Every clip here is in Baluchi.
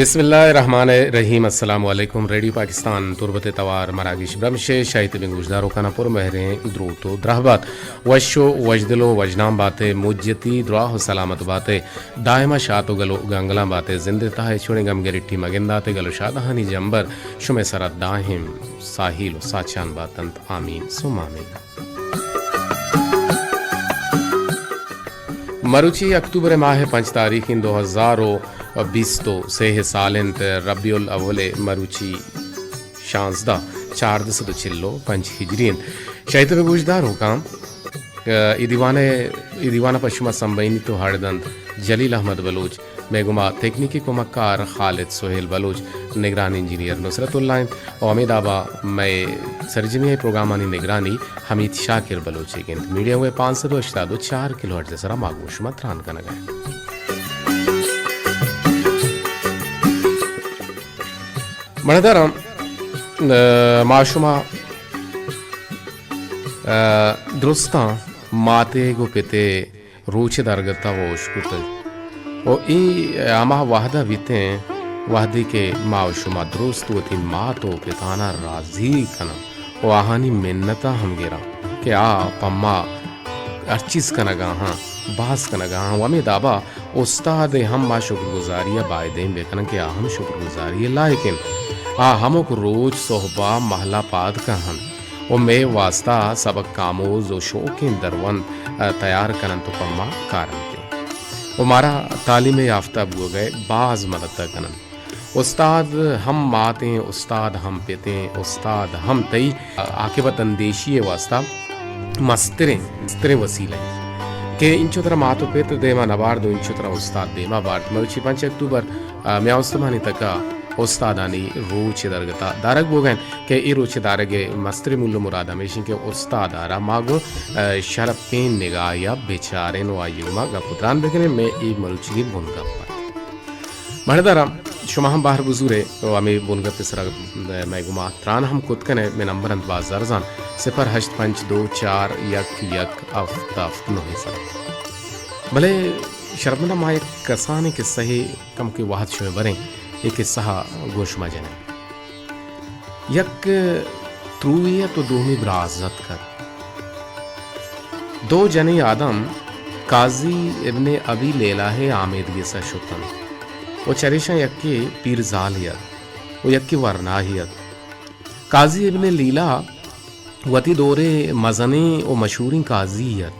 بسم اللہ الرحمن الرحیم۔ السلام علیکم۔ ریڈیو پاکستان تربت توار مراگش برمش ء شاہی تبیں گوشداروکانا پر مہریں دروت و درہبات۔ وش و وشدل و وشنام بات ء، مجتی دراہ و سلامت بات ء، دائما شات و گل و گنگلاں بات ء، زند ء تہا ہچ وڑیں گم گرٹی مگندات ء، گل و شادہانی جمبر شمئے سرا دائم ساہیل و ساچان باتنت۔ آمین ثم آمین۔ مروچی اکتوبر ماہ پنچ تاریخ دو ہزار و بیست و سے سال انت، ربیع الاول مروچی شانزدہ، چاردہ سد و چل و پنچ ہجری انت۔ شاہی تبیں گوشداروکاں، اے دیوان ء، اے دیوان ء پہ شما سمبہینیت و ہڑ دنت جلیل احمد بلوچ، مئے گوما تکنیکی کمکار خالد سہیل بلوچ، نگران انجینئر نصرت اللہ انت و ہمے دابا مئے سرجمی ء پروگرامانی نگرانی حمید شاکر بلوچ ء انت۔ میڈیم ویو پانچ سد و ہشتاد و چار کلو ہرٹز ء سرا ما گوں شما تران کنگ ء۔ مڑداراں، ء، ما شما، ء، درستاں ماتے گو پتے روچ درگتا و اشکتگ۔ و ای ہما وہدا بیتیں، وہدی کہ ما و شما درست وتی مات و پتانا راضی کناں و آہانی منتا ہم گراں کہ آ پما ہر چیز کنگا ہاں، باز کنگا ہاں۔ و ہمے دابا استاد ہم ما شکرگزاری بائدیں بکناں کہ آ ہم شکرگزاری لائق انت۔ آ ہمک روچ صحبا مہلا پاد کہنت و مئے واسطہ سبق آموز و شوکیں درونت، ء، تیار کننت و پہ ما کارنت و مارا تعلیم یافتہ بوگئے باز مدد کننت۔ استاد ہم ماتیں، استاد ہم پتیں، استاد ہم تئی عاقبت اندیشی واسطہ مستریں، مستریں وسیلہ انت کہ انچو ترا مات و پت دیما نبارد و انچو ترا استاد دیما بارد۔ مروچی پنچ اکتوبر، ء، میاں استمانی تکا استادانی روچ درگتا دارگ بوگا انت کہ اے روچ دارگ ء مستریں مول و مراد ہمیش انت کہ استاد ء را ما گوں، ء، شرپیں نگاہ ء بچاریں و آئی گوما گپ و تران بکنیں۔ مئے اے مروچی بنگپ انت۔ مہرداراں، شما ہم بہر بزورے و ہمے بنگپ ء سرا مئے گوما تران ہم کت کنے۔ مئے نمبر انت باز زرزان، صفر ہشت پنچ دو چار یک یک ہفت ہفت نو سد۔ بلے شرمندا ما یک کسانیں قصہ ء کم کہ وہد شمئے بریں۔ اے قصہ ء گوں شما جنیں۔ یک تروے ات و دومی برازتک ات۔ دو جنیں آدم قاضی ابن ابی لیلہ ء آمیدگس ء شتنت و چریشاں یکے پیرزالے ات و یکے ورناہے ات۔ قاضی ابن لیلہ وتی دورے مزنیں و مشہوریں قاضی ات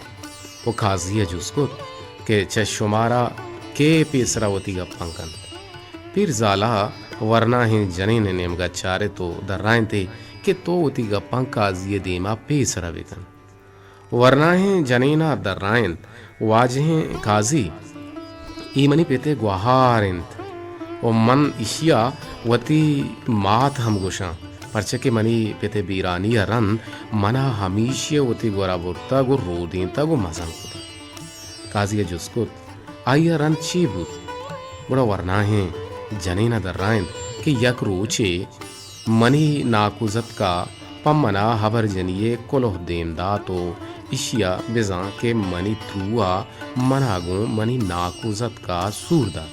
و قاضی ء جست کت کہ چہ شمارا کئے پیسرا وتی گپاں کنت؟ پیرزالہ ورناہیں جنین ء نیمگا چارت و درائینت ئے کہ تو وتی گپاں قاضی ء دیما پیسرا بکن۔ ورناہیں جنینا درائینت، واجہیں قاضی، اے منی پت ء گوہار انت و من ایشیا وتی مات ہم گوشاں، پرچا کہ منی پت ء بیرانی ء رند منا ہمیشی ء وتی گورا برتگ و رودینتگ و مزن کتگ۔ قاضی ء جست کت، آئی ء رند چی بوت؟ گڑا ورناہیں جنین ء درائینت کہ یک روچے منی ناکوزتک ء پہ منا ہبر جنی ء کلوہ دیم دات و ایشی ء بزاں کہ منی ترو ء منا گوں منی ناکوزتک ء سور دات۔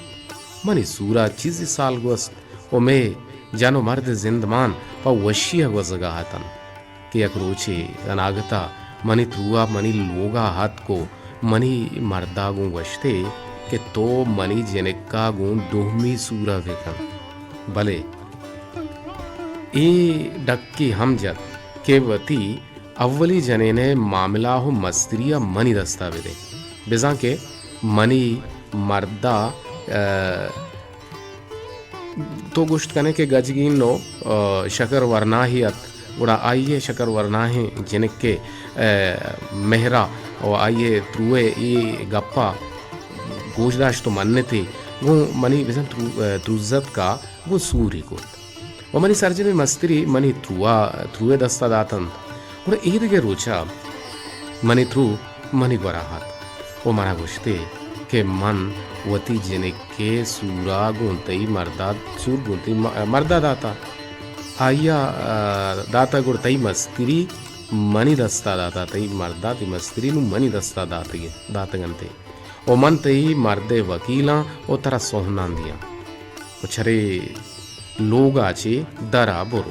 منی سور ء چیزے سال گوست و مئے جن و مرد ء زندمان پہ وشی ء گوزگ ء اتنت۔ کہ یک روچے اناگتا منی تروا منی لوگا اتک و منی مردا گوں گوشتے کہ تو منی جنکا گوں دومی سورا بکن، بلے اے ڈکی ہم جت کہ وتی اولی جنینئے معاملہ و مستریا منی دستا بدے، بزاں کہ منی مردا، ء، تو گوشت کنے کہ گجگین و، ء، شکر ورناہی ات، گڑا آئی ء شکر ورناہیں جنکے، ء، مہرا و آئی ء تروئے اے گپا گوش داشت و منتے گوں منی بزاں ترو-، ء، تروزتکا گوں سوری کت و منی سرجمیں مستری منی تروا-، تروئے دستا داتنت۔ گڑا اے دگہ روچا منی ترو منی گورا ات و منا گوشتے کہ من وتی جنکے سورا گوں تئی مردا، سور گوں تئی م-، مردا داتا۔ آئیا، ء، داتا گڑ تئی مستری منی دستا داتا، تئی مردا تئی مستری نوں منی دستا داتگی-، داتگنتے۔ و من تئی مردے وکیلاں و ترا سہنان دیاں۔ و چرے لوگا چے درا برو۔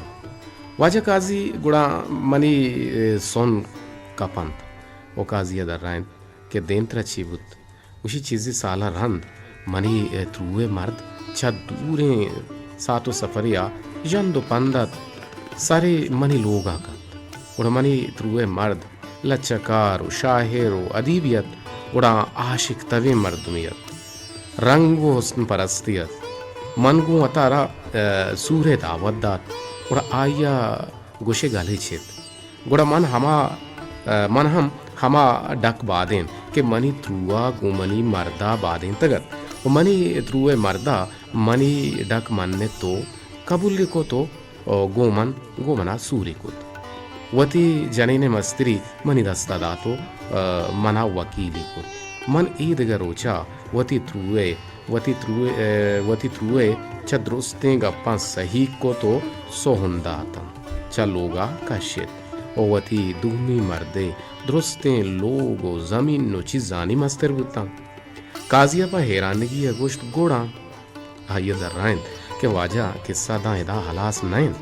واجہ قاضی گڑا منی، اے، سن کپنت و قاضی ء درائینت کہ دیمترا چے بوت؟ گوشی، چیزے سالا رند منی، اے، تروئے مرد چہ دوریں سات و سفریا ژند و پند ات، سرے منی لوگا کپت۔ گڑا منی تروئے مرد لچہ کار و شاعر و ادیبے ات، گڑا عاشق تبیں مردمے ات۔ رنگ و حسن پرستے ات۔ من گوں وتارا، ء، سورے دعوت دات، گڑا آئیا گوشگ ہلچ ات۔ گڑا من ہما، ء، من ہم ہما ڈک بادین کہ منی تروا گوں منی مردا بادینتگ ات و منی تروئے مردا منی ڈک منت و قبولی کت و و گوں من، گوں منا سوری کت۔ وتی جنین ء مستری منی دستا دات و، ء، منا وکیلی کت۔ من اے دگہ روچا وتی تروئے، وتی تروئے، ء، وتی تروئے چہ درستیں گپاں سہی کت و سہن داتاں۔ چہ لوگا کشت و وتی دومی مردے درستیں لوگ و زمین و چیزانی مستر بوتاں۔ قاضی ء پہ حیرانگی ء گوشت، گڑا؟ آئی ء درائینت کہ واجہ، قصہ داں ادا ہلاس نہ انت۔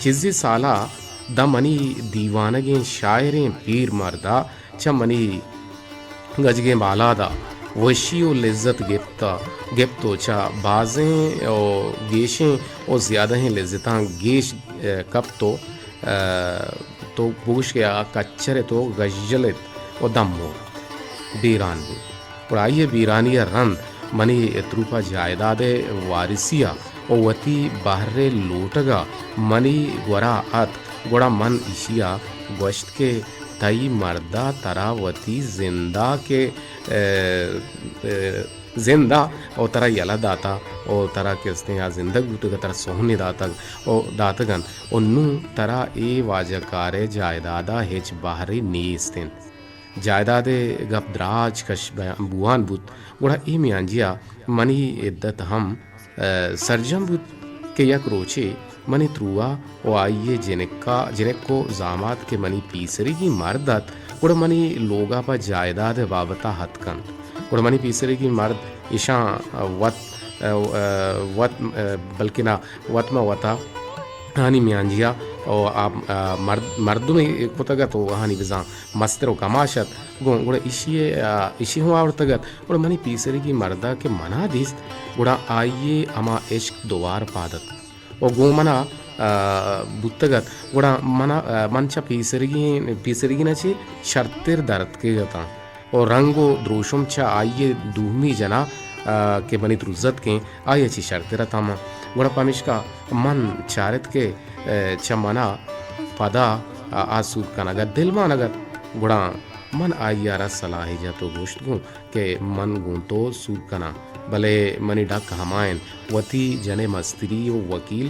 چیزے سالا داں منی دیوانگیں شاعریں پیر مردا چہ منی گجگیں بالادا وشی و لذت گپت، گپت و چہ بازیں و گیشیں و زیادہیں لذتاں گیش، ء، کپت و، ء، تو بگوش کہ آ کچر ات و گژل ات و دم مرت، بیران بوت۔ گڑا آئی ء بیرانی ء رند منی تروپ ء جائیداد ء وارثی ء و وتی بہر ء لوٹگ ء منی گورا اتک، گڑا من ایشی ء گوشت کہ تئی مرد ء ترا وتی زند ء کہ، ء، ء، زند ء و ترا یلہ داتا و ترا کہ استیں آ زندگ بوتگ ء ترا سہنے داتگ و داتگ انت و نوں ترا اے واجہ کار ء جائیداد ء ہچ بہرے نیست انت۔ جائیداد ء گپ دراج کش بیا-، بوان بوت، گڑا اے میانجی ء منی عدت ہم، ء، سرجم بوت کہ یک روچے منی تروا و آئی ء جنکا، جنک و زامات کہ منی پیسریگیں مرد ات، گڑا منی لوگا پہ جائیداد ء بابت ء اتک انت۔ گڑا منی پیسریگیں مرد ایشاں وت، ء، ء، وت، ء، بلکنا وت مہ وتا آہانی میانجیا و آ، آ، مرد-، مردمے کتگ ات و آہانی بزاں مستر و کماش ات۔ گوں گڑا ایشی ء، آ، ایشی ہم آورتگ ات۔ گڑا منی پیسریگیں مردا کہ منا دیست، گڑا آئی ء ہما عشق دوبار پاد ات و گوں منا، آ، بوتگ ات۔ گڑا منا، آ، من چہ پیسریگیں، پیسریگیں چہ شرتر در اتکگ اتاں۔ و رنگ و دروشم چہ آئی ء دومی جنا، آ، کہ منی دروزتکیں، آئی ء چہ شرتر اتاں من۔ گڑا پمیشکا من چارت کہ، آ، چہ منا پدا، آ، آ سور کنگ ء دل مانگ ات۔ گڑا من آئی ء را سلاہے جت و گوشت گوں کہ من گوں تو سور کناں، بلے منی ڈک ہما انت، وتی جن ء مستری و وکیل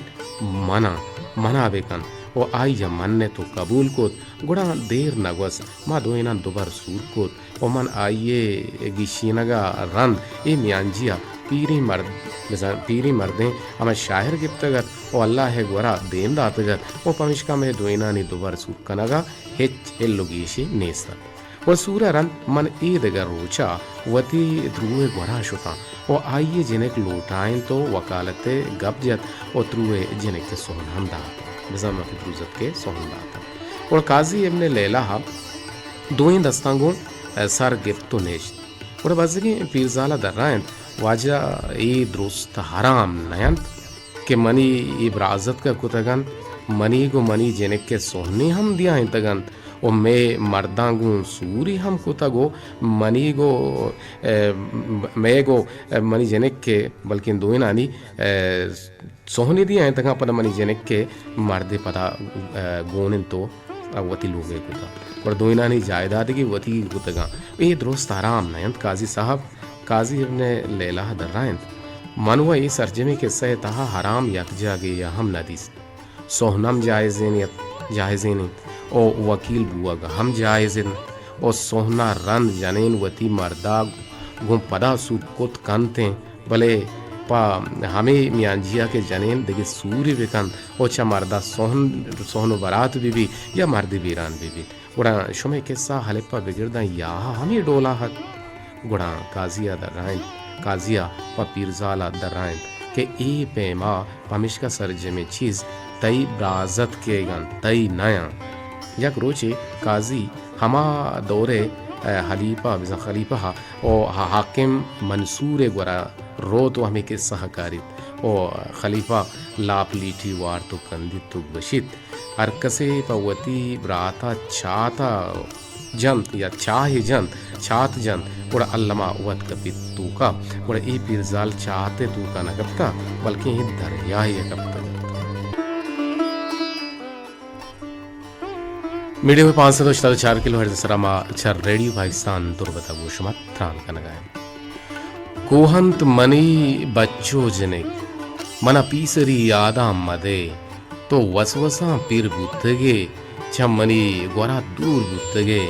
منا، منا بکن و آئی ء منت و قبول کت۔ گڑا دیر نہ گوست، ما دوئیناں دوبر سور کت۔ و من آئی ء گیشینگ ء رند اے میانجی ء پیریں مرد، بزاں پیریں مردیں ہما شاعر گپتگ ات و اللہ ء گورا دیم داتگ ات و پمیشکا مئے دوئینانی دوبر سور کنگ ء ہچ ہل و گیشے نیست ات۔ و سور ء رند من اے دگہ روچ ء وتی دروہ ء گورا شتاں و آئی ء جنک لوٹائینت و وکالت ء گپ جت و دروہ ء جنک ء سہن ہم دات، بزاں وتی دروزتک ء سہن دات۔ و قاضی ابن لیلہ ء دوئیں دستاں گوں سر گپت و نشت۔ گڑا بزگیں پیرزال ء درائینت، واجہ، اے درست حرام نہ انت کہ منی اے برازتک ء کتگ انت، منیگ و منی جنک ء سہنے ہم دیائینتگ انت و مئے مرداں گوں سوری ہم کتگ و منیگ و، ء، مئیگ و منی جنک ء بلکیں دوئینانی، ء، سہنے دیائینتگاں، پدا منی جنک ء مردے پدا، ء، گون انت و وتی لوگ ء کتگ۔ گڑا دوئینانی جائیدادگی وتی کتگاں۔ اے درست حرام نہ انت قاضی صاحب۔ قاضی ابن لیلہ درائینت، من و اے سرجمیں قصہ ء تہا حرام یک جاگے ء ہم نہ دیست۔ سہن ہم جائزین ات، جائزین انت و وکیل بوگ ہم جائز انت و سہنا رند جنین وتی مردا گوں پدا سور کت کنت انت۔ بلے پہ ہمے میانجیا کہ جنین دگہ سوری بکنت و چہ مردا سہن، سہن و برات بہ بیت یا مردے بیران بہ بیت، گڑا شمئے کسہ الپا بگر داں یاہا ہمے ڈولا ات۔ گڑا قاضیا درائینت، قاضیا پہ پیرزالا درائینت، کہ اے پیما پمیشکا سرجمیں چیز تئی برازتکیگ انت، تئی نہ انت۔ یک روچے قاضی ہما دور ءِ، ءَ، حلیفہ، بزاں خلیفہ ءَ، او حاکم منصور ءِ گورا روت و ہمے قصہ ءَ کاریت۔ او خلیفہ لاپ لیٹی وارت و کندیت و گوشیت، ہر کسے پہ وتی برات ءَ چات ءَ جنت یا چاہے جنت، چات جنت، گڑا الما وت کپیت توکا، گڑا اے پیرزال چات ءِ توکا نہ کپتہ، بلکیں اے دریائے ءَ کپتگ ات۔ میڈیم پانچ سد و ہشتاد و چار کلو ہرٹز ءِ سرا ما چہ ریڈیو پاکستان تربت ءَ گوں شما تران کنگ ءَ ایں۔ کوہ انت منی بچ و جنک، منا پیسری یاداں مدئے، تو وسوساں پیر بوتگئے، چہ منی گورا دور بوتگئے۔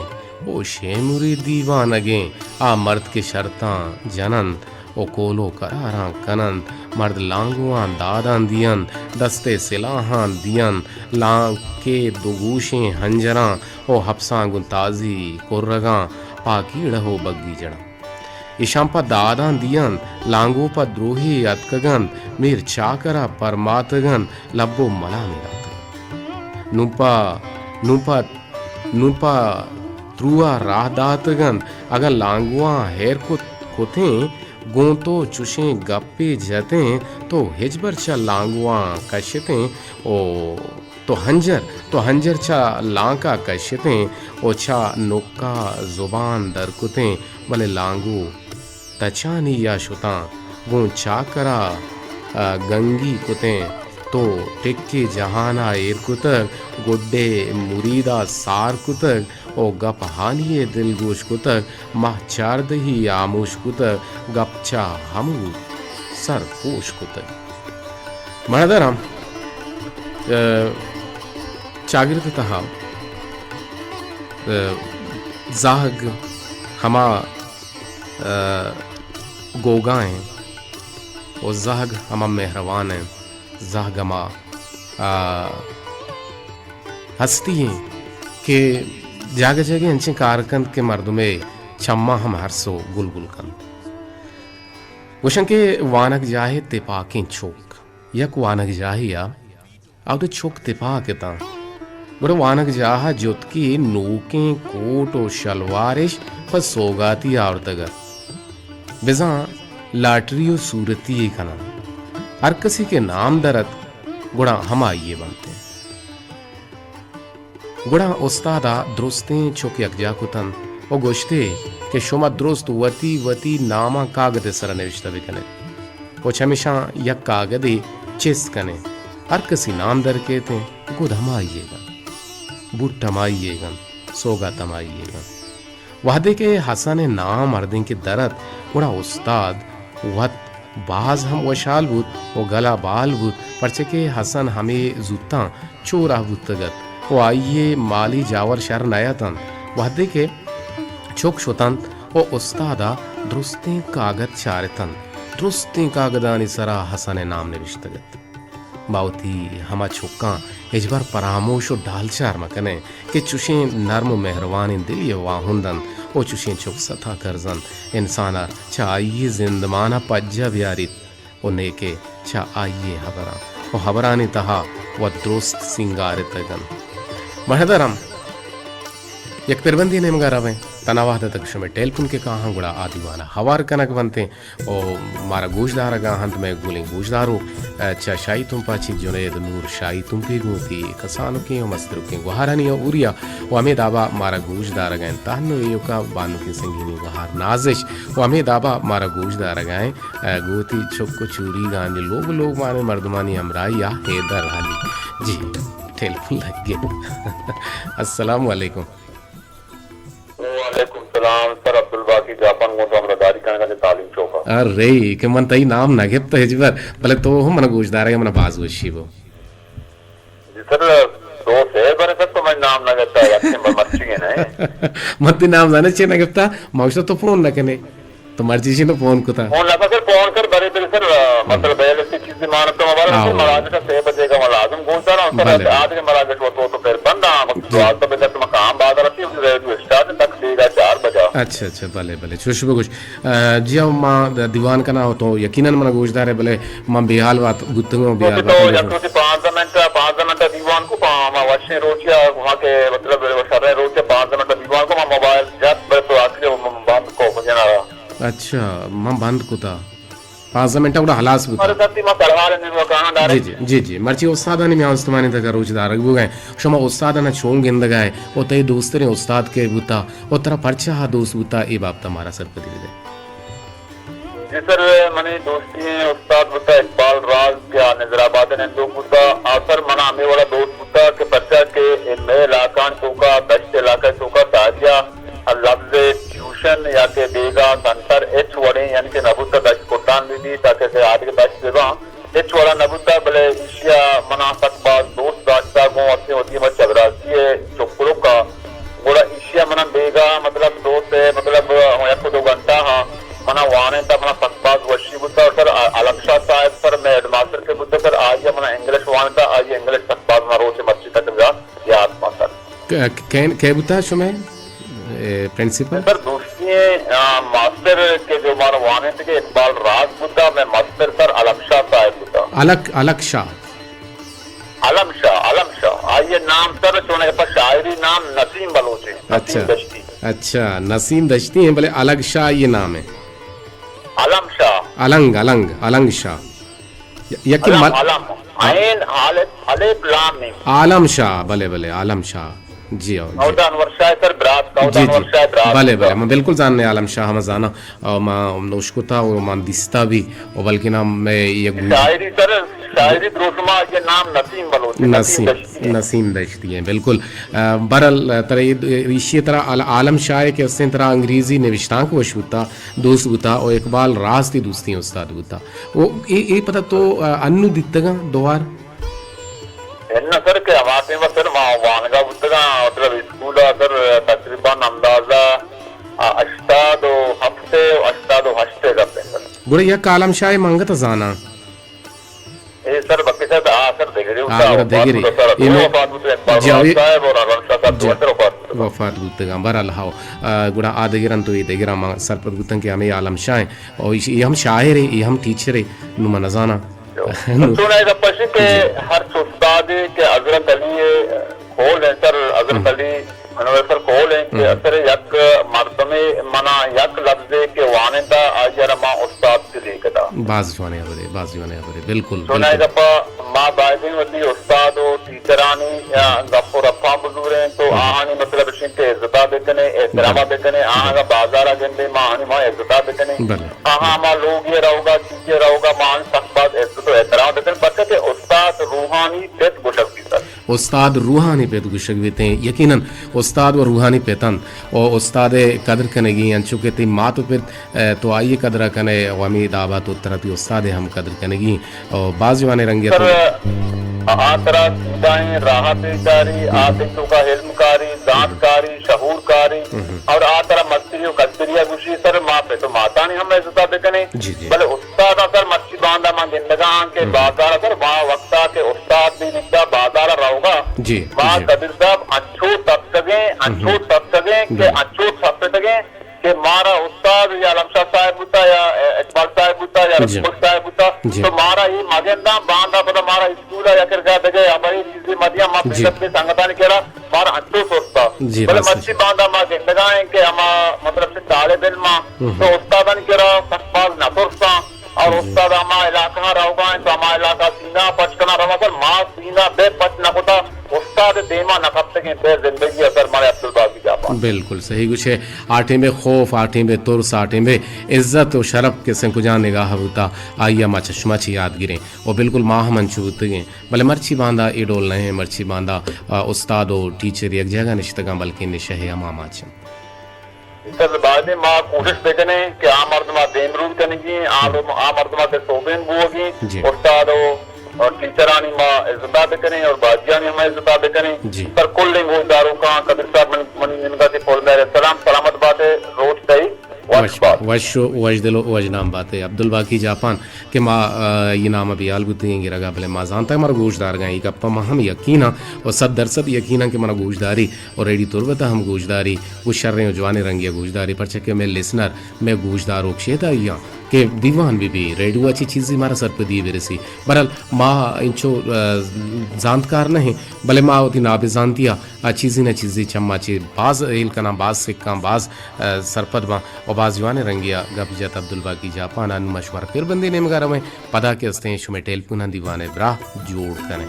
او شے مرید دیوانگیں آ مرد کہ شرطاں جننت و قول و قراراں کننت، مرد لانگواں داداں دینت، دست ءِ سلاہاں دینت، لانکے دو گوشیں ہنجراں و حبساں گوں تازی کرگاں، پاکیڑہ و بگی جڑاں۔ ایشاں پہ داداں دینت، لانگو پہ دروہے اتکگ انت، میر چاکر ءَ پرماتگ انت، لب و ملامے داتگ انت۔ نوں پہ، نوں پہ، نوں پہ ترو ءَ راہ داتگ انت۔ اگاں لانگواں ہیر کت، کتیں، گوں تو چشیں گپے جتیں، تو ہچبر چہ لانگواں کشتیں او تو ہنجر، تو ہنجر چہ لانکا کشتیں و چہ نکا زبان در کتیں، بلے لانگو تچانی یا شتاں گوں چاکرا، آ، گنگی کتیں۔ تو ٹکے جہانا ایر کتگ، گڈے مریدا سار کتگ و گپ ہانی دلگوش کتگ، ماہ چاردہی آموش کتگ، گپ چہ ہمو سر پوش کتگ۔ مڑدراں، ء، چاگرد ء تہا، ء، زہگ ہما، ء، گوگا ایں و زہگ ہما مہروان ایں، زہگ ہما، ء، ہستی ایں کہ جاگہ جاگہ انچیں کار کنت کہ مردمے چماں ہم ہرس و گل گل کنت۔ گوشن کہ وانگجاہے تپاکیں چک۔ یک وانگجاہے ء آ وتی چک تپاک اتاں۔ گڑا وانگجاہ ء جتکی نوکیں کوٹ و شلوارش پہ سوگاتی آورتگ ات۔ بزاں لاٹری و صورتی یے کناں۔ ہر کسی کہ نام در ات، گڑا ہمائی یے بنت۔ گڑا استاد ء درستیں چک یکجاہ کتنت و گوشتے کہ شما درست وتی وتی ناماں کاگد ء سرا نوشتہ بکنیت و چمیشاں یک کاگدے چست کنیت۔ ہر کسی نام در کیت انت، گد ہمائی یے گنت، بوٹ ہمائی یے گنت، سوگات ہمائی یے گنت۔ وہدے کہ حسن ء نام ہردینکہ در ات، گڑا استاد وت باز ہم وشحال بوت و گلا بال بوت، پرچہ کہ حسن ہمے زوتاں چو راہ بوتگ ات و آئی ء مالی جاور شر نہ اتنت۔ وہدے کہ چک شتنت و استاد ء درستیں کاگد چارتنت، درستیں کاگدانی سرا حسن ء نام نبشتگ ات۔ ما وتی ہما چکاں ہچبر پراموش و ڈالچار مہ کنیں کہ چشیں نرم و مہروانیں دلی ء واہند انت و چشیں چک ستا کرز انت۔ انسان ء چہ آئی ء زندمان ء پجہ بیاریت و نیکہ چہ آئی ء ہبراں و ہبرانی تہا وت درست سینگارتگ انت۔ مہدرم یک پربندی نیمگا رویں، تنا وہد تک شمئے ٹیلیفون کہ کاہاں گڑا آ دیوان ء ہوار کنگ بنتیں۔ و مارا گوش دارگا انت مئے گلیں گوشداروک، ء، چہ شاہی تمپا چہ جنید نور شاہی تمپی گوں وتی کسانکیں و مسترکیں گوہارانی اوری ء و ہمے دابا مارا گوش دارگا انت تہن و ایوکا بانکیں سنگینی گوہار نازش و ہمے دابا مارا گوش دارگا انت، ء، گوں وتی چک و چوریگانی لوگ لوگ مانے مردمانی ہمراہی ء حیدر علی۔ جی، ٹیلیفون لگے۔ السلام علیکم۔ وعلیکم سلام سر عبدالباقی جاپان گوں تو ہمراہ داری کنگا نے تعلیم چوکا۔ ارے کہ من تئی نام نہ گپت ہچبر، بلے تو ہم منا گوش دارے، منا باز وشی بو۔ جی سر، دو سے بر سر تو من نام نہ گپتا، یکیں بر مرچی ہے نا۔ من تئی نام زانے چے نہ گپتا، ما گوشتا تو فون نہ کنے۔ تو مرچی شی نہ فون کتا۔ فون لگا سر، فون کر برے برے سر، آ، ہم۔ مطلب ہے لسی چیزی مانتا ہمارا سر، آؤ۔ مراجعہ کا سے بجے کا لازم گوش دارا ہوں سر، بلے۔ آج کے مراجعہ تو، تو، تو پھر بند آ، وقت جی۔ دوازدہ بجے تک مقام بازار رسی، ریڈیو اسٹارٹ تک سیدھا چار بجا۔ اچھا، اچھا، بلے، بلے، چوش بگوش۔ آ، جی ہاں، ما دیوان کناں، تو یقیناً منا گوش دارے، بلے من بے حال وات بوتگوں، بے حال تو وات یک روچے پانزدہ منٹ، پانزدہ منٹ دیوان کو، پا-، ما وشیں روچے، ما کے مطلب شریں روچے پانزدہ منٹ دیوان کو، ما موبائل جت، بلے تو آخری من بند کو، مجھے نہ رہا۔ اچھا، من بند کتا۔ پانزدہ منٹ گڑا ہلاس بوتا۔ ہمارے ساتھی ما سرحال نے وہ کہاں ڈارے۔ جی، جی، جی، جی۔ مرچی استادانی میان استمانی تک روچ دارگ بوگئے۔ شما استادانا چون گندگائے؟ او تئی دوستریں استاد کے بوتا؟ او ترا پرچہ ہا دوست بوتا؟ اے بابتا مارا سرپدی بدے۔ جی سر، منی دوستی استاد بوتا اقبال راز کہ آ نظر آباد نندوک بوتا۔ آ سر منا ہمیں والا دوست بوتا کہ پرچہ کہ اے مئے علاقان توکا، دشت علاقہ توکا ساریا لفظ ٹیوشن یا کہ بیگا سنٹر ہچ وڑیں یعنی کہ نہ بوتا، دشت کٹان بہ بیت، تاکہ کہ آدگہ دشت بہ باں، ہچ وڑا نہ بوتا، بلے ایشیا منا سک باز دوست داشتا، گوں وقتی وتی ہمے چگراسی ء چکلک ء، گڑا ایشیا منا بیگا مطلب دوست ء مطلب یک دو گھنٹہ ہاں منا وانینتا، منا سک باز وشی بوتا۔ سر علم شاہ صاحب سر مئے ہیڈ ماسٹر کہ بوتا سر، آئی ء منا انگلش وانینتا، آئی ء انگلش سک باز منا روچ مرچی تک یاد، یاد ماں سر۔ ک-، کین، کئے بوتا شمئے، اے، پرنسپل؟ سر، دوستی، آ، ماسٹر کہ جو مارا وانینتگے اقبال راز بوتا، مئے ماسٹر سر علم شاہ صاحب بوتا۔ الک، الک شاہ۔ علم شاہ، علم شاہ۔ آئی نام سر چونے پہ شاعری نام نسیم بلوچ ہے، نسیم اچھا۔ دشتی۔ اچھا، نسیم دشتی ہیں، بلے الگ شاہ یہ نام ہے۔ علم شاہ۔ النگ، النگ، النگ شاہ۔ ی-، یکے علم، مل-، علم۔ آ-، عین، الف، الف، لام، میم۔ عالم شاہ، بلے، بلے، عالم شاہ۔ جی، ہو، جی۔ اودا انور شاہ سر برات کا، اودا جی، انور جی۔ شاہ برات بلے، کا۔ بلے، من بالکل زاننے عالم شاہ، ہم زاناں، اور ما نوش کتا اور ما دیستا بھی، اور بلکہ نام میں یہ شاعری سر، شاعری دروشما یہ نام نسیم بلوچ، نسیم نسیم، دشتی ہے۔ نسیم دشتی ہیں، بالکل۔ آ، بہرحال، ترا یہ، ایشی طرح عال-، عالم شاہ ہے کہ اس نے طرح انگریزی نوشتانک وش ہوتا۔ دوست بوتا و اقبال راز تئی دوستیں استاد بوتا۔ و اے، اے پدا تو، آ، انو دیتگاں دوار؟ اناں سر کہ ہما ٹیم ء سر ما وانگا بوتگاں، مطلب اسکول ء سر تقریباً اندازہ، آ، ہشتاد و ہفت ء و ہشتاد و ہشت ء گپ انت سر۔ گڑا یک عالم شاہ ء منگت ء زاناں۔ اے سر بقی صاحب، آ سر دگرے بوتا، آ، گڑا وفات دگرے۔ بوتا سر، اے دوئیں میں وفات بوتا، اقبال جی، راز صاحب اور عالم شاہ صاحب جی، دوئیں سر وفات بوتا۔ وفات بوتگاں۔ بہرحال ہاؤ، آ، گڑا آ دگراں تو اے دگراں ما سرپد بوتن کہ ہمیں عالم شاہ ہیں۔ اور اے ہم شاعر ہے، اے ہم ٹیچر ہے، نو من نزاناں۔ جو۔ نو۔ تو نہ گپ اش کہ جی۔ ہر استادے کہ حضرت علی کھول ہیں سر، حضرت ہم۔ علی انور سر کھول ہیں کہ ہم۔ اثر یک مردمے منا یک لفظے کہ وانندہ آئی ء را ما استاد کہ لیکتا۔ باز جوانیں ہبرے، باز جوانیں ہبرے، بالکل، تو نہ بالکل۔ گپا ما بایدیں وتی استاد و ٹیچرانی یا گپ و رپاں بزوریں تو ہم۔ آہانی مطلب اش کہ عزتا بکنے، احتراما بلے۔ بکنے، آہاں بلے۔ اگا بازارا گندے ما آہانی ما عزتا بکنے۔ بلے۔ آہاں ما لوگی روگا، چیزی روگا ما آہانی سخت باز عزت و احترام بکنے، پرچہ کہ استاد روحانی پت گوشگ بیتا۔ استاد روحانی پت گوشگ بیتیں۔ یقیناً استاد و روحانی پت انت و استاد ء قدر کنگی انت، چونکہ تئی مات و پت، ء، تو آئی ء قدر ء کن ئے و ہمے داب ء تو ترا تئی استاد ء ہم قدر کنگی انت۔ و باز جوانیں رنگے ء تو سر، آ ترا سیدھائیں راہ ء پیش داری، آ تئی توکا علم کاری، زانت کاری، شعور کاری، اور آ ترا مستری و کستری ء گوشی سر، ما پت و ماتانی ہم عزت ء بکنیں۔ جی، جی۔ بلے استاد ء سر مرچی باندا ما گندگا آں کہ بازار ء سر ما وقتا کہ استاد بھی بیتا بازار ء روگا، جی، ما جی۔ قدیر صاحب انچو تپتگیں، انچو تپتگیں کہ انچو تپتگیں کہ مارا استاد یا علم شاہ صاحب بوتا یا اقبال صاحب بوتا یا جی۔ رفیق صاحب بوتا، جی۔ تو مارا یہ مگنداں باندا پدا مارا اسکول ء یا کرگا دگہ ہبرے چیزے مدیاں ما جی۔ بے سنگتانی کرا مارا انچو سرتا۔ جی، بلے راست۔ مرچی باندا ما گندگا ہیں کہ ہما مطلب سے طالب علم تو استادانی کرا سک باز نہ سرتاں۔ اور جی۔ استاد ہما علاقہ روگا ہیں تو ہما علاقہ سینہ پچ کنا رواں، سر ما سینہ بے پچ نہ کتا، استاد دیما نہ کپتگیں بے زندگی اثر مارے عبدالباقی جاپان۔ بالکل صحیح گوشے۔ آ ٹیمے خوف، آ ٹیمے ترس، آ ٹیمے عزت و شرف کہ سن کجا نگاہ بوتا، آئی ء ما چشمہ چہ یاد گریں۔ و بالکل ما ہم انچو بوتگیں۔ بلے مرچی باندا اے ڈول نہ ہیں، مرچی باندا، آ، استاد و ٹیچر یک جاگہ نشتگاں، بلکیں نشہ ہما ماچ انت۔ سر، بایدیں ما کوشش بکنیں کہ آ مردما دیمروی کنگی، آ، آ مردما کہ سوبین بوگی، جی۔ استاد و، و ٹیچرانی ما عزتا بکنیں اور باجیانی ہم عزتا بکنیں۔ جی۔ سر، کلیں گوشداروکاں قدیر صاحب من، من، من کا سی پول میرے سلام، سلامت باتے، روچ تئی۔ وش، وش و وش دل و وش نام باتے عبدالباقی جاپان کہ ما، آ، یہ نام بیال بوتگیں گرگا، بلے ما زانتا مارا گوش دارگاں، یہ گپا ما ہم یقیناں و صد درصد یقیناں کہ منا گوش داری و ریڈیو تربتا ہم گوش داری و شریں و جوانیں رنگیا گوش داری، پرچہ کہ مئے لسنر، مئے گوش داروک شیدا ایاں کہ دیوان بہ بی، ریڈیو ء چہ چیزے مارا سرپدی برسی۔ بہرحال ما انچو، آ، زانتکار نہ ایں، بلے ما وتی نابزانتی ء آ چیزے نہ چیزے چما چہ باز ہیل کناں، باز سکاں، باز، آ، سرپد باں و باز جوانیں رنگے ء گپ جت عبدالباقی جاپان ء۔ نوں ما شمارا پھر بندے نیمگا رویں، پدا کہ استیں شمئے ٹیلیفوناں دیوان ء براہ جوڑ کنیں۔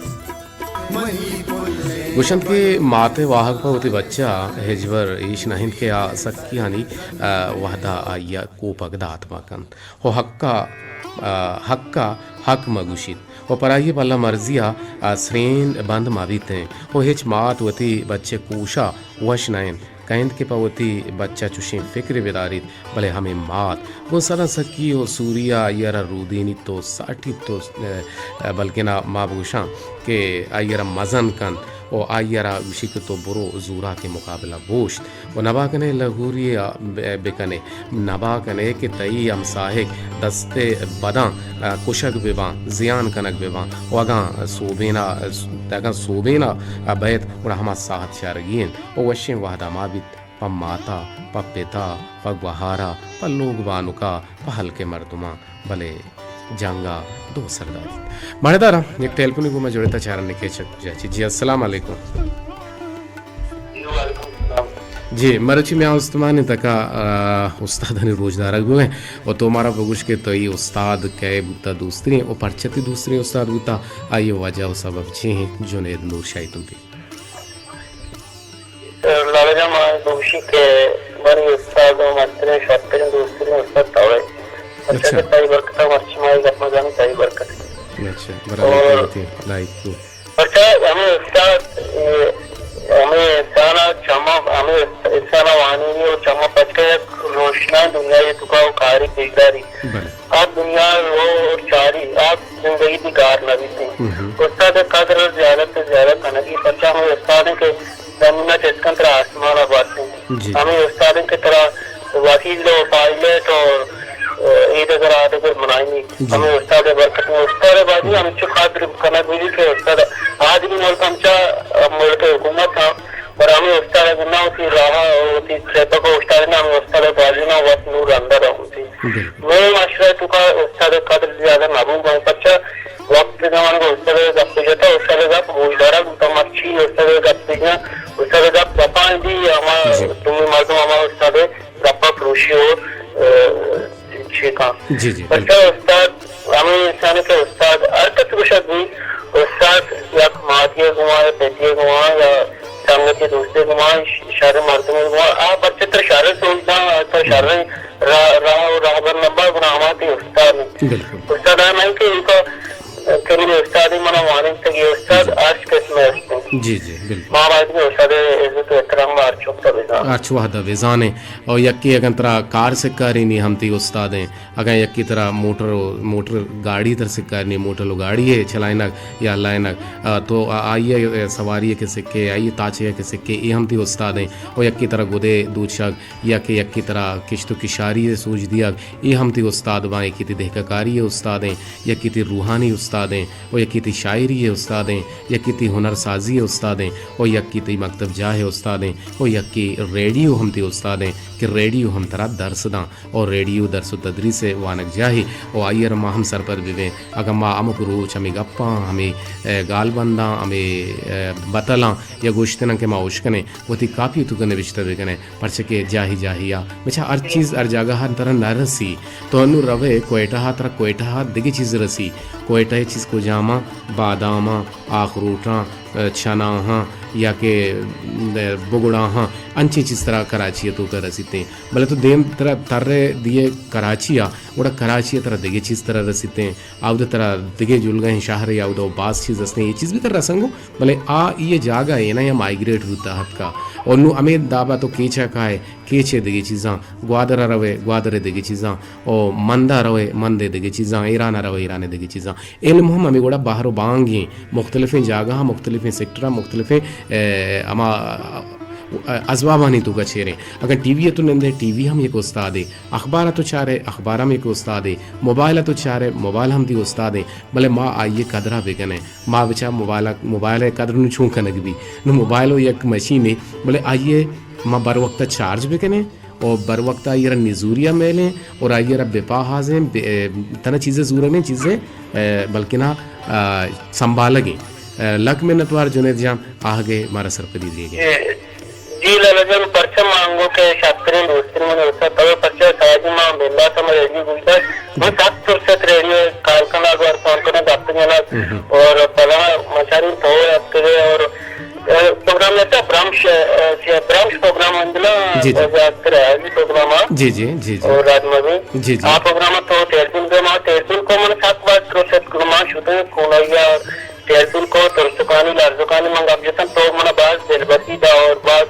گوشنت کہ مات ء واہگ پہ وتی بچہ ء ہچبر ایش نہ انت کہ آ سکیانی، آ، وہدا آئی ء کوپگ دات مہ کنت۔ و حقا، آ، حقا حق مہ گوشیت و پرائی پلہ مرضی ء آ سرین بند مہ بیتیں و ہچ مات وتی بچ ء کوشا وش نہ انت، کئے انت کہ پہ وتی بچ ء چوشیں فکرے بداریت، بلے ہمے مات گوں سداں سکی و سوری ء آئی ء را رودینیت و ساٹیت و، آ، بلکنا ما بگوشاں کہ آئی ء را مزن کنت و آئی ء را گوشی کہ تو برو زوراکیں مقابلہ بوشت۔ و نبا کنے لگوری ء ب-، بکنے، نبا کنے کہ تئی ہمساہگ دست ء بداں، آ، کشگ بہ باں، زیان کنگ بہ باں، و اگاں سوبین ء، اگاں سوبین ء بیت، گڑا ہما ساہت شرگی انت و وشیں وہد ہما بیت پہ ماتا، پہ پتا، پہ گوہارا، پہ لوگ بانکا، پہ ہلک ء مردماں۔ بلے جنگ ء دو سر دات۔ ماڑے دارا یک ٹیلیفونی گوں ما جوڑتا چارن کے چک جاچی۔ جی، السلام علیکم۔ جی، وعلیکم السلام۔ جی، مرچی میاں استمانی تکا، آ، استادانی روچ دارگ بوئیں و تو مارا بگوش کہ تو ای استاد کئے بوتا دوستریں و پرچتی دوستریں استاد بوتا، آئی وجہ و سبب چی ہیں؟ جنید نور شاہی تمپی۔ لالا جان، ما بگوشی کہ منی استاد و مستریں شرتریں دوستریں استاد تو ئے۔ پرچا اچھا۔ کہ تئی برکت ء مرچی ما اے گپ ء زانی تئی برکت۔ اچھا، برابر اور وتی لائق کو۔ پرچا ہمیں استاد، اے، ہمیں انسان ء چما، ہمیں انسان ء وانینی و چما پچ کہ یک روشنا دنیا ء توکا و کاری پیشداری۔ بلے۔ آ دنیا رو چاری، آ زندگی دی گار نہ بیتیں۔ ہم۔ استاد ء قدر زیادہ سے زیادہ کنگی، پرچا ہمیں استاد ہیں کہ زمین ء چست کن ترا آسمان ء بات انت۔ جی۔ ہمے استاد انت کہ ترا وکیل و پائلٹ و، اے دگر آ دگر بنائینی۔ جی۔ ہمے استاد ء برکت انت۔ استاد ء بازی ہمچو قدر کنگ بیلی کہ استاد آدمی ملک ہمچا ملک حکومت ہاں، پر ہمے استاد ء بنا وتی راہ ء وتی سیپک ء اوشتارینہ ہمے استاد ء بازی نا وت نور اندر ہوں۔ بالکل۔ مئے معاشرہ ء توکا استاد ء قدر زیادہ نہ بوگ ء انت، پرچا وقت زمانگ ء استاد ء گپ جتا، استاد ء گپ گوشدارگ بوتا، مرچی استاد ء گپ بجن، استاد ء گپ گپاں بی، ہما جی۔ دومی مردم ہما استاد ء گپا پروشی و، ء، چیکاں۔ جی، جی، پرچا بالکل۔ استاد ہمے انسان کہ استاد ہر کس گوشگ بی، استاد یک ماتی ء گوما یا پتی ء گوما یا سنگتی دوستی گوما، ش-، شر مردم گوما، آ پرچہ تر شر سوچ داں، آ تر شر راہ، راہ و راہبر نبا گڑا ہما تئی استاد انت۔ بالکل۔ استاد آ نہ کہ ایوکا کہ منی استاد منا وانینتگی استاد جی۔ ہرچ قسم است انت۔ جی، جی، بالکل۔ ما باید کہ استاد عزت و احترام ہر چوک بزان۔ ہرچ وہد بزانیں۔ اور یکی اگن ترا کار سکارینی ہم تئی استاد ہیں۔ اگاں یکے ترا موٹر و، موٹر گاڑی تر سکارینی، موٹر و گاڑی ء چلائینگ یا ہلائینگ، آ، تو آ-، آئی ء سواری ء کہ سکے، آئی ء تاچے ء کہ سکے، اے ہم تئی استاد ہیں۔ و یکے ترا گدے دوچگ یا کہ یکے ترا کشت و کشاری ء سوج دیگ، اے ہم تئی استاد باں۔ یکے تئی دہکہ کاری ء استاد ہیں، یکے تئی روحانی استاد ہیں، و یکے تئی شاعری ء استاد ہیں، یکے تئی ہنر سازی ء استاد ہیں، و یکے تئی مکتب جاہ ء استاد ہیں، و یکے ریڈیو ہم تئی استاد ہیں کہ ریڈیو ہم ترا درس داں۔ اور ریڈیو درس و تدریس ء وانگجاہے و آئی ء را ما ہم سرپد بہ بیں۔ اگاں ما ہمک روچ ہمے گپاں، ہمے، اے، گالبنداں، ہمے، اے، بتلاں یا گوشتناں کہ ما اوشکنیں، وتی کاپی ء توکا نبشتہ بہ کنیں، پرچہ کہ جاہے جاہے ء بچا ہر چیز ہر جاگہ ء ترا نہ رسی۔ تو انوں روئے کوئٹہ ء، ترا کوئٹہ ء دگہ چیز رسی۔ کوئٹہ ء چیز کجاماں؟ باداماں، آخروٹاں، اے، چناہاں یا کہ، اے، بگڑاہاں، انچیں چیز ترا کراچی ء توکا رسیتیں۔ بلے تو دیم ترا ترے دیئے کراچی ء، گڑا کراچی ء ترا دگہ چیز ترا رسیتیں، آودا ترا دگہ جلگہیں شہرے آودا باز چیز استیں، اے چیز بھی ترا رسنگو، بلے آ اے جاگہ اے نہ یا مائیگریٹ بوتا ہتکا۔ اور نو ہمے دابا تو کیچا کائے، کیچے دگہ چیزاں، گوادر ء روے، گوادر ء دگہ چیزاں، او مند ء روے، مند ء دگہ چیزاں، ایران ء روے، ایران ء دگہ چیزاں۔ علم ہم ہمے گڑا بہر و بانگیں، مختلفیں جاگہاں، مختلفیں سیکٹراں، مختلفیں، اے، ہما ازبابانی توکا چیریں۔ اگاں ٹی وی ءَ تو نندے، ٹی وی ہم یک استادے، اخبار ءَ تو چارے، اخبار ہم یک استادے، موبائل ءَ تو چارے، موبائل ہم دی استادے، بلے ما آئی ءِ قدر ءَ بکنیں۔ ما بچار موبائل ءَ، موبائل ءِ قدر نوں چون کنگ بی؟ نوں موبائل و یک مشینے، بلے آئی ءَ ما بر وقت ءَ چارج بکنیں، اور بر وقت آئی را نزوری ءَ میلیں، اور آئی را بپاہازیں، بے-، تنا چیزے زورگیں، چیزے، اے، بلکنا، آ، سنبھالگیں۔ اے، لک منتوار جنید جان، آہگے مارا سرپدی دیگے۔ جی، جی لالا جان، پرچہ مانگو کہ شاترین دوستین من ہوتا، تو پرچہ ساجی ما بندات ہم ریڈیو گوشدار، من سخت فرصت ریڈیو کال کنگ اور فون کنگ گپ جنگ، اور پدا مچاری تو اتکگے اور پروگرام ءِ تہ برمش، ءَ، برمش پروگرام ہندلا جی، جی۔ زیادتر ہے، جی، پروگرام ءَ۔ جی، جی، جی، جی۔ اور راج مبی۔ جی، جی۔ آ پروگرام ءَ تو تیربین کو، ما تیربین کو، من سک باز پروسیس کو، ما شدے کونائی ءَ تیربین کو، ترسکانی، لرزکانی من گپ جتن، تو من باز دلبسی دا اور باز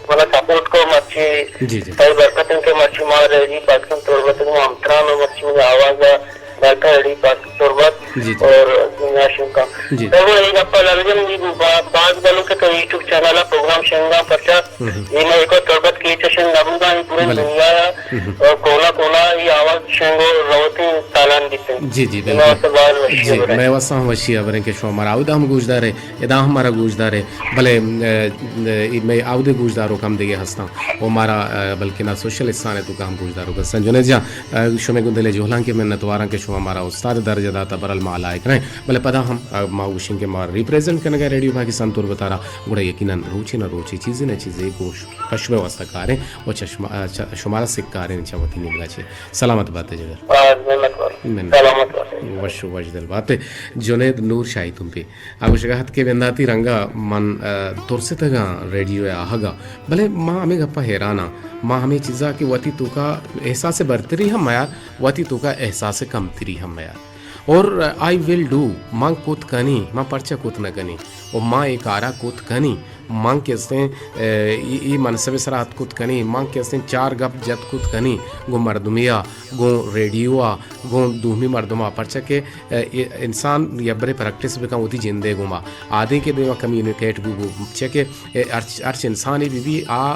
من سپورٹ کو، مرچی جی، جی۔ تئی برکت انت کہ مرچی ما ریڈی پاکستان تربت ما ہمتران مرچی منی آواز ءَ بلکہ ریڈی پاک تربت جی، جی۔ اور دنیا شنکا۔ جی۔ تو وہ ایک اپا لگن دی با-، باز بلو کہ تو یوٹیوب چینل ءَ پروگرام شنگا پرچا۔ ہم۔ یہ میں ایک اور تربت کی چشن نبوگا، یہ پوری بلے۔ دنیا ءَ ہم۔ اور کونا کونا یہ آواز شنگو روتی تالان دیتے۔ جی، جی، یہ بالکل۔ واسطے باز وشی جی، برے۔ میں واسطہ ہم وشی بریں کہ شما مارا اودا ہم گوش دارے، ادا ہم مارا گوش دارے۔ بلے، اے، اے، میں آودے گوش دارو کم دیگے ہستاں۔ وہ مارا، اے، بلکہ نا سوشل انسان ہے تو کام گوش دارو کسن۔ جنید جان، ءَ، شمئے گوں دل ءِ جہلانکیں منتواراں کہ شما مارا استاد ءِ درجہ داتا، برحال ما لائق نہ ایں، بلے پدا ہم، ءَ، ما گوشیں کہ ما ریپریزنٹ کنگ ءَ ریڈیو پاکستان تربت ءَ را، گڑا یقیناً روچے نہ روچے چیزے نہ چیزے گوں پہ شمئے واسطہ کاریں و چہ شما، ءَ، چہ شمارا سک کاریں چہ وتی نیمگا چہ۔ سلامت بات ئے جگر۔ آ، منت وار۔ منت۔ سلامت بات ئے۔ وش و وش دل بات ئے۔ جنید نور شاہی تمپی۔ آ گوشگا ات کہ بنداتی رنگا من، ءَ، ترستگاں ریڈیو ءِ آہگا، بلے ما ہمے گپا حیراناں، ما ہمے چیزا کہ وتی توکا احساس برتری ہم میار، وتی توکا احساس کمتری ہم میار۔ اور آئی ول ڈو، من کت کنی، من پرچہ کت نہ کنی، و ما اے کارا کت کنی، من کہ استیں، ءَ، ای، ای منصب سرا ات کت کنی، من کہ استیں چار گپ جت کت کنی، گوں مردمیا، گوں ریڈیو ءَ، گوں دومی مردم ءَ، پرچا کہ، ءَ، اے انسان یبرے پریکٹس بکن وتی جندے گوما، آدینک ءِ دیما کمیونیکیٹ بو بو، چیا کہ، ءَ، ہرچ، ہرچ انسانے بی بی آ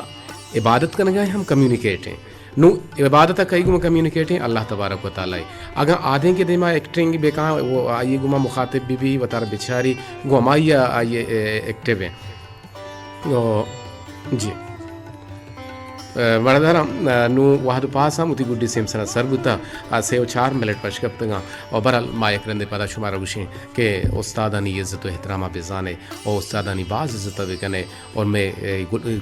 عبادت کنگا ہم کمیونیکیٹ ہیں۔ نو عبادت ءَ کئی گوما کمیونیکیٹ ہیں؟ اللہ تبارک و تعالی۔ اگاں آدینک ءِ دیما ایکٹنگ بکن، وہ آئی گوما مخاطب بی بی، وتارا بچاری، گوں ہمائی ءَ آئی، ءَ، ایکٹیو ہیں۔ او، جی۔ ءَ، وڑداراں، ءَ، نوں وہد ءُ پاس ہم وتی گڈی سیمسرا سر بوتا، ءَ، سے ءُ چار منٹ پش کپتگاں۔ ءُ برحال ما یک رندے پدا شمارا گوشیں کہ استادانی عزت ءُ احترام ءَ بزانے ءُ استادانی باز عزت ءَ بکنے ءُ مئے، ءَ، گل-،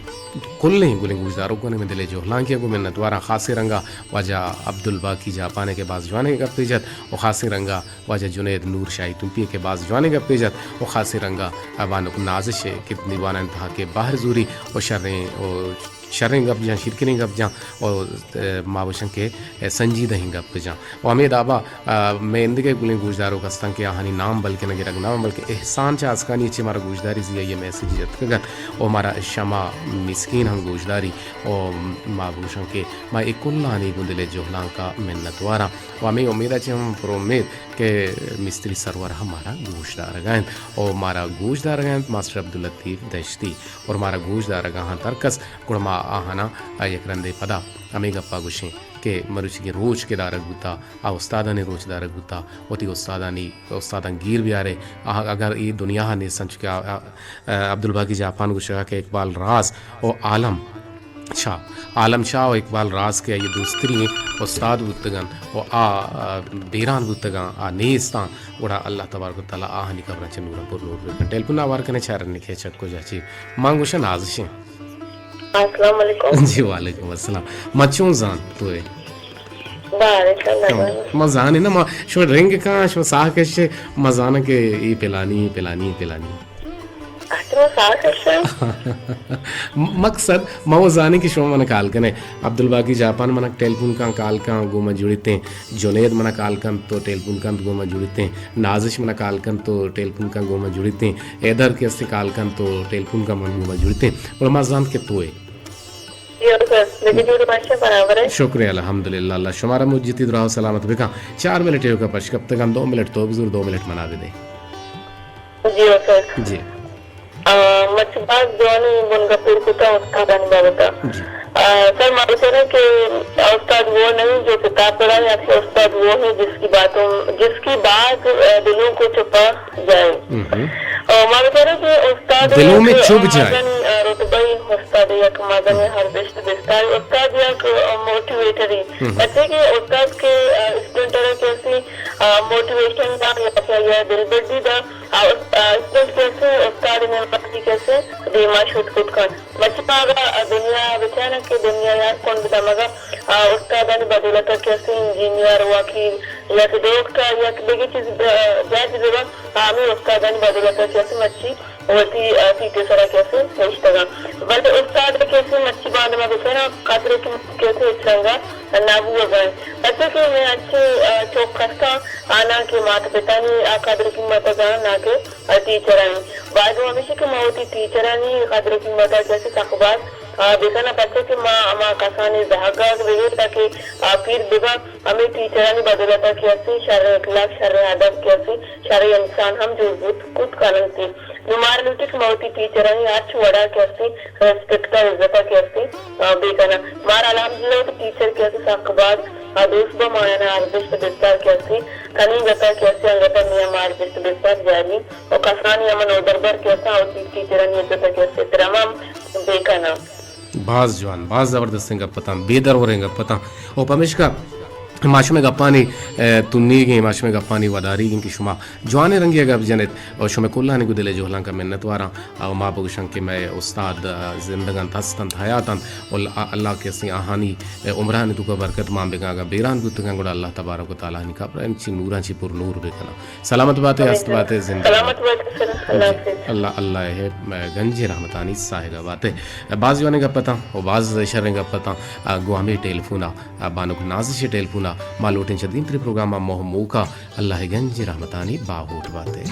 کلیں گلیں گوشداروکاں مئے دل ءِ جہلانکی ءَ گوں منتواراں، خاصیں رنگا واجہ عبدالباقی جاپان ءَ کہ باز جوانیں گپے جت ءُ خاصیں رنگا واجہ جنید نور شاہی تمپی ءَ کہ باز جوانیں گپے جت ءُ خاصیں رنگا بانک نازش ءَ کہ دیوان ءِ تہا کہ بہر زوری ءُ شریں ءُ شریں گپ جاں، شیرکنیں گپ جاں ءُ، ءَ، ما گوشاں کہ سنجیدہیں گپ جاں۔ ءُ ہمے دابا، ءَ، مئے اندگہ گلیں گوشداروک ہستاں کہ آہانی نام بلکہ نہ گرگ نہ بلکہ احسان چہ آسکانی چہ مارا گوشداری زی آئی ءِ میسج جتکگ ات ءُ مارا شما مسکین ہم گوشداری ءُ ما گوشاں کہ ما اے کلانی گوں دل ءِ جہلانک ءَ منتواراں ءُ ہمے امیدا چہ ہم پر امید کہ مستری سرور ہم مارا گوش دارگا انت ءُ مارا گوش دارگا انت ماسٹر عبداللطیف دشتی اور مارا گوش دارگا انت ہر کس، گڑا ما آہانا یک رندے پدا ہمے گپا گوشیں کہ مروچیگیں روچ کہ دارگ بوتا، آ استادانی روچ دارگ بوتا، وتی استادانی، استاداں گیر بیارے، آ اگر اے دنیا نیستن، چونکہ آ، آ، عبدالباقی جاپان گوشگا کہ اقبال راز ءُ عالم شاہ، عالم شاہ ءُ اقبال راز کہ آئی دوستری استاد بوتگن ءُ آ، آ، بیران بوتگاں، آ نیستاں، گڑا اللہ تبارک و تعالی آہانی قبراں چہ نورا پر نور بکن۔ ٹیلیفون آوار کنے چارنے کہ چک کجا چی۔ من گوشاں نازشیں۔ السلام علیکم۔ جی وعلیکم السلام۔ ما چون زان تو اے؟ بارے کن نہ۔ ما زانے نا، ما شما رنگ کان، شما ساہ کشے، ما زانا کہ اے پلانی، پلانی، پلانی۔ اتو ساہ کشے۔ مقصد، ما وہ زانے کہ شما منا کال کنے۔ عبدالباقی جاپان منا ٹیلیفون کان، کال کان، گوما جڑیتیں۔ جنید منا کال کن تو ٹیلیفون کن، گوما جڑیتیں۔ نازش منا کال کن تو ٹیلیفون کن، گوما جڑیتیں۔ حیدر کہ استے کال کن تو ٹیلیفون کن، من گوما جڑیتیں۔ اور ما زانت کہ تو اے۔ جی، اور سر، لیکن جی، تو بادشاہ برابر ہے۔ شکر ہے، الحمدللہ، اللہ شمارا مجتی دراہ سلامت بکن۔ چار منٹ ایوکا پش کپتگان، دو منٹ تو بزور، دو منٹ منا بدے۔ جی، اور سر۔ جی۔ آ، مرچی باز جوانیں بنگپ ایر کتہ استادانی بابت ءَ۔ جی۔ آ، سر، ما بچاریں کہ استاد وہ نہیں جو کتاب پڑھائے، یا کہ استاد وہ ہے جس کی باتوں، جس کی بات، آ، دلوں کو چھپا جائے۔ ہم۔ آ، ما بچاریں کہ استاد دلوں میں یک چبھ جائے۔ مزنیں، آ، رتبہ ای استاد، یک مزنیں ارزشت بستار استاد، یک، آ، موٹیویٹر ای۔ ہم۔ پرچے کہ استاد کہ، آ، اسٹوڈنٹ ءَ را کہ اسے، آ، موٹیویشن دا یا کہ یا دلبڈی دا، آ، اس-، آ، اسٹوڈنٹ کہ اسے استاد ءِ نیمگا کہ اسے دیما شت کت کن۔ مرچی ما اگاں دنیا ءَ بچاراں کہ دنیا ءِ ہر کنڈ دمگ ءَ، آ، استادانی بدولت ءَ کہ اسے انجینئر، وکیل یا کہ ڈاکٹر یا کہ دگہ چیز، آ، جج بہ بنت، آ، ہمے استادانی بدولت ءَ کہ اسے مرچی وتی، آ، سیٹ ءِ سرا کہ اسے نشتگ انت۔ بلے استاد ءِ کہ اسے مرچی باندا ما بچاراں قدر قیمت کہ اسے ہچ رنگا نہ بوگ ءَ انت۔ پرچا کہ مئے انچیں، آ، چک ہستاں، آناں کہ مات پتانی آ قدر قیمت ءَ زاناں، نہ کہ ٹیچرانی۔ باید ہمیش کہ ما وتی ٹیچرانی قدر قیمت ءَ کہ اسے سک باز، آ، بکناں، پرچا کہ ما ہما کسانیں زہگ ءَ بگر تاکہ، آ، پیر بباں، ہمے ٹیچرانی بدولت ءَ کہ اسے شریں اخلاق، شریں ادب کہ اسے شریں انسان ہم جوڑ بوت کت کننت۔ نوں مارا لوٹی کہ ما وتی ٹیچرانی ہرچ وڑا کہ اسے ریسپیکٹ ءُ عزت ءَ کہ اسے، آ، بکناں۔ مارا الحمدللہ وتی ٹیچر کہ اسے سک باز، آ، دوست با، ما آیانا ارزشت بستار کہ اسے کنیگتا کہ اسے انگتا میاں ما ارزشت بستار جاری۔ و کسانی ہما نودربر کہ اساں وتی ٹیچرانی عزت ءَ کہ اسے احترام ہم بکناں۔ باز جوان، باز زبردستیں گپ اتاں، بے دروریں گپ اتاں۔ و پمیشکا ما شمئے گپانی، اے، تنیگیں، ما شمئے گپانی وداریگیں کہ شما جوانیں رنگے ءَ گپ جنت و شمئے کلانی گوں دل ءِ جہلانک ءَ منتواراں۔ و ما بگوشاں کہ مئے استاد، آ، زندگ انت، ہست انت، حیات انت و ال-، آ-، اللہ کہ اسیں آہانی، اے، عمرانی توکا برکت مان بکن۔ اگاں بیران بوتگاں گڑا اللہ تبارک و تعالی آہانی قبر ءَ انچیں نوراں چی پر نور بکناں۔ سلامت باتے، ہست باتے، زندگ باتے۔ سلامت باتے سر، اللہ حافظ۔ اللہ، اللہ ءِ گنجیں رحمتانی ساہگ ءَ باتے۔ باز جوانیں گپ اتاں و باز شریں گپ اتاں۔ گوں ہمے ٹیلیفون ءَ، بانک نازش ءِ ٹیلیفون ءَ ما لوٹیں چہ دیمتری پروگرام ءَ موہ موکا۔ اللہ ءِ گنجیں رحمتانی باہوٹ باتے۔